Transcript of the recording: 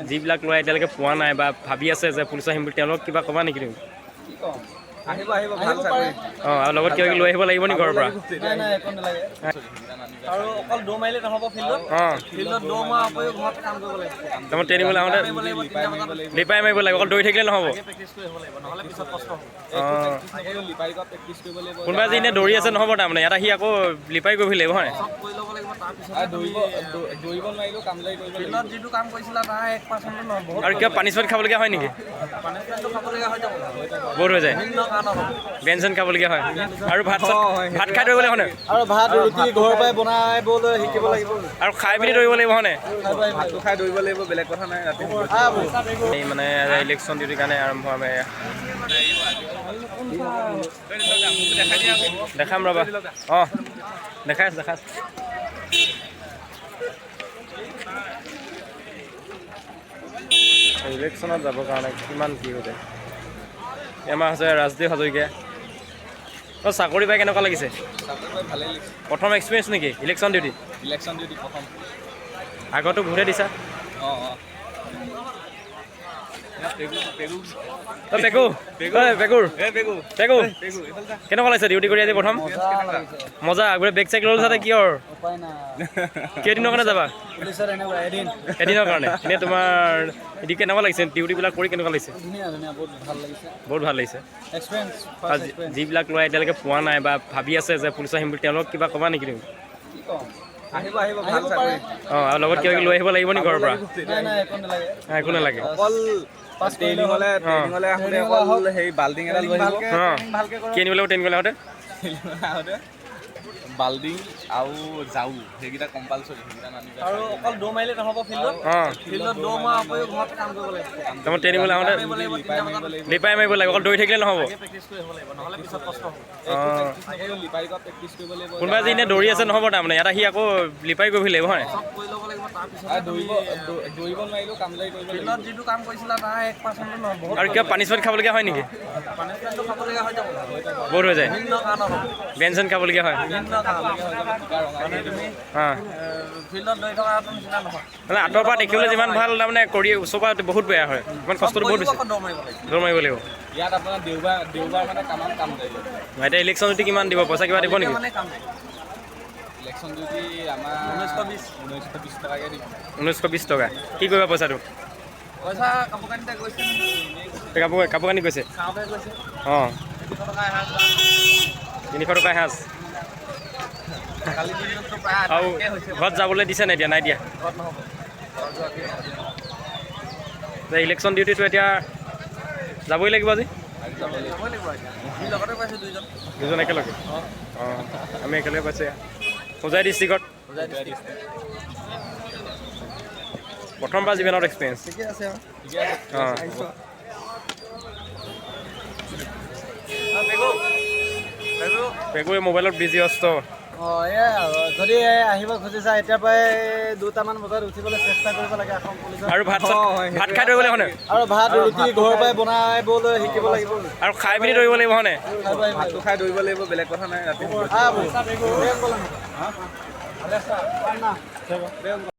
যিবিলাক ল'ৰা এতিয়ালৈকে পোৱা নাই বা ভাবি আছে যে পুলিচ আহিম বুলি, তেওঁলোকক কিবা ক'বা নেকি তুমি? কি ক'ম, আহিব আহিব, ভাল চাকৰি। অঁ, আৰু লগত কিবা কিবি লৈ আহিব লাগিব নেকি ঘৰৰ পৰা? নাই নাই, একো নালাগে। আৰু অকল দৌৰ মাৰিলে নহ'ব ফিল্ডত। ফিল্ডত দৌৰ মৰাৰ উপৰিও ঘৰত কাম কৰিব লাগিব। তাৰমানে ট্ৰেইনিঙলৈ আহোঁতে মাৰিব লাগিব 3টা বজাত। লিপাই মাৰিব লাগিব, অকল দৌৰি থাকিলে নহ'ব। প্ৰেক্টিচ কৰি আহিব লাগিব, নহ'লে পিছত কষ্ট হ'ব। লিপাই প্ৰেক্টিচ কৰিব লাগিব। কোনোবা যে এনেই দৌৰি আছে, নহ'ব। তাৰমানে ইয়াত আহি আকৌ লিপাই কৰিব লাগিব, হয়? চব কৰি ল'ব লাগিব, তাৰপিছত দৌৰিব দৌৰিব নোৱাৰিলেও কাম লাগি কৰিব লাগিব। ফিল্ডত যিটো কাম কৰিছিলা তাৰ 1%টো নহয়, বহুত। আৰু কিবা পানিছমেণ্ট খাবলগীয়া হয় নেকি? পানিছমেণ্টটো খাবলগীয়া হৈ যাব। বহুত হৈ যায়। বিভিন্ন কাৰণত হ'ব। বেন চেন খাবলগীয়া হয়। আৰু ভাত চাত, ভাত খাই দৌৰিব লাগিব হয়নে? আৰু ভাত ৰুটি ঘৰৰ পৰাই বনাবলৈ শিকিব লাগিব। আৰু খাই পিনি দৌৰিব লাগিব হয়নে? ভাতটো খাই দৌৰিব লাগিব, বেলেগ কথা নাই ৰাতি। এই মানে ইলেকশ্যন ডিউটিৰ কাৰণে আৰম্ভ। আমি দেখাম ৰ'বা। অঁ, দেখাই আছোঁ, দেখাই আছোঁ। ইলেকশ্যনত যাবৰ কাৰণে কিমান কি হৈ যায়। এই আমাৰ হৈছে ৰাজদ্বীপ হাজৰিকা। অঁ, চাকৰি পাই কেনেকুৱা লাগিছে? চাকৰি পাই ভালেই লাগিছে। প্ৰথম এক্সপিৰিয়েঞ্চ নেকি ইলেকশ্যন ডিউটি? ইলেকশ্যন ডিউটি প্ৰথম। আগতো ঘূৰে দিছা? অঁ অঁ। অ পেকু, ঐ পেকুৰ, পেকু, কেনেকুৱা লাগিছে ডিউটি কৰি আজি প্ৰথম? মজা। গোটেই বেগ চেগ ল'লো তাতে কিহৰ? উপায় নাই। কেইদিনৰ কাৰণে যাবা? পুলিচত এনেকুৱা এদিন। এদিনৰ কাৰণে। এনেই তোমাৰ ডিউটি কেনেকুৱা লাগিছে? ডিউটিবিলাক কৰি কেনেকুৱা লাগিছে? ধুনীয়া ধুনীয়া, বহুত ভাল লাগিছে। বহুত ভাল লাগিছে। এক্সপিৰিয়েঞ্চ। আৰু যিবিলাক ল'ৰা এতিয়ালৈকে পোৱা নাই বা ভাবি আছে যে পুলিচ আহিম বুলি, তেওঁলোকক কিবা ক'বা নেকি তুমি? কি ক'ম, আহিব আহিব, ভাল চাকৰি। অঁ, আৰু লগত কিবা কিবি লৈ আহিব লাগিব নেকি ঘৰৰ পৰা? নাই নাই, একো নালাগে। নাই, একো নালাগে। অকল ট্ৰেইনিঙলে আহোঁতে অকল সেই বাল্টিং এটা লৈ আহিব। অঁ, কি আনিব লাগিব ট্ৰেইনিঙলৈ আহোঁতে? আহোঁতে বাল্টিং আৰু জাউ, সেইকেইটা কম্পালচৰি, সেইকেইটা নানিলে। আৰু অকল দৌৰ মাৰিলে নহ'ব ফিল্ডত। ফিল্ডত দৌৰ মৰাৰ উপৰিও ঘৰত কাম কৰিব লাগিব। তাৰমানে ট্ৰেইনিঙলৈ আহোঁতে মাৰিব লাগিব 3টা বজাত। লিপাই মাৰিব লাগিব, অকল দৌৰি থাকিলে নহ'ব। প্ৰেক্টিচ কৰি আহিব লাগিব, নহ'লে পিছত কষ্ট হ'ব। লিপাই প্ৰেক্টিচ কৰিব লাগিব। কোনোবা যে এনেই দৌৰি আছে, নহ'ব। তাৰমানে ইয়াত আহি আকৌ লিপাই কৰিব লাগিব, হয়? চব কৰি ল'ব লাগিব, তাৰপিছত দৌৰিব দৌৰিব নোৱাৰিলেও কাম লাগি কৰিব লাগিব। ফিল্ডত যিটো কাম কৰিছিলা তাৰ 1%টো নহয়, বহুত। আৰু কিবা পানিছমেণ্ট খাবলগীয়া হয় নেকি? পানিছমেণ্টটো খাবলগীয়া হৈ যাব। বহুত হৈ যায়। বিভিন্ন কাৰণত হ'ব। বেন চেন খাবলগীয়া হয়। বিভিন্ন কাৰণত মানে তুমি ফিল্ডত দৌৰি থকাটো নিচিনা নহয়। মানে আঁতৰৰ পৰা দেখিবলৈ যিমান ভাল, তাৰমানে কৰি ওচৰৰ পৰা বহুত বেয়া হয়। ইমান কষ্টটো বহুত বেছি। আকৌ দৌৰ মাৰিব লাগিব। দৌৰ মাৰিব লাগিব। ইয়াত আপোনাৰ দেওবাৰ দেওবাৰ মানে কামাম কাম যায়। এতিয়া ইলেকশ্যন ডিউটি কিমান দিব? পইচা কিবা দিব নেকি? মানে কাম নাই। ইলেকশ্যন ডিউটি আমাৰ 1920। 1920 টকাকৈ দিব। 1920 টকা। কি কৰিবা পইচাটো? পইচা কাপোৰ কানিতে গৈছে। কাপোৰ কানি গৈছে। খাওঁতে গৈছে। অঁ। 300 টকা এসাঁজ। 300 টকা এসাঁজ। কালি দিনটোতো প্ৰায় আৰু আধাতকৈ হৈছে। ঘৰত যাবলৈ দিছে নাই এতিয়া? নাই দিয়া। ঘৰত নহ'ব। ইলেকশ্যন ডিউটিটো এতিয়া যাবই লাগিব আজি। যাবই লাগিব এতিয়া। আমি লগতে পাইছোঁ দুইজন। দুজন একেলগে। অঁ, আমি একেলগে পাইছোঁ হোজাই ডিষ্ট্ৰিক্টত। হোজাই ডিষ্ট্ৰিক্ট। প্ৰথমবাৰ জীৱনত এক্সপিৰিয়েঞ্চ। ঠিকে আছে আৰু। ঠিকে আছে। অঁ। পেগু, পেগু। পেগুৱে মোবাইলত বিজি ব্যস্ত। অঁ, এয়াই আৰু যদি আহিব খুজিছা, এতিয়াৰ পৰাই 2টামান বজাত উঠিবলৈ চেষ্টা কৰিব লাগে অসম পুলিচত। আৰু ভাত চাত, ভাত খাই দৌৰিব লাগিব হয়নে? আৰু ভাত ৰুটি ঘৰৰ পৰাই বনাবলৈ শিকিব লাগিব। আৰু খাই পিনি দৌৰিব লাগিব হয়নে? ভাতটো খাই দৌৰিব লাগিব, বেলেগ কথা নাই ৰাতি। ভালে।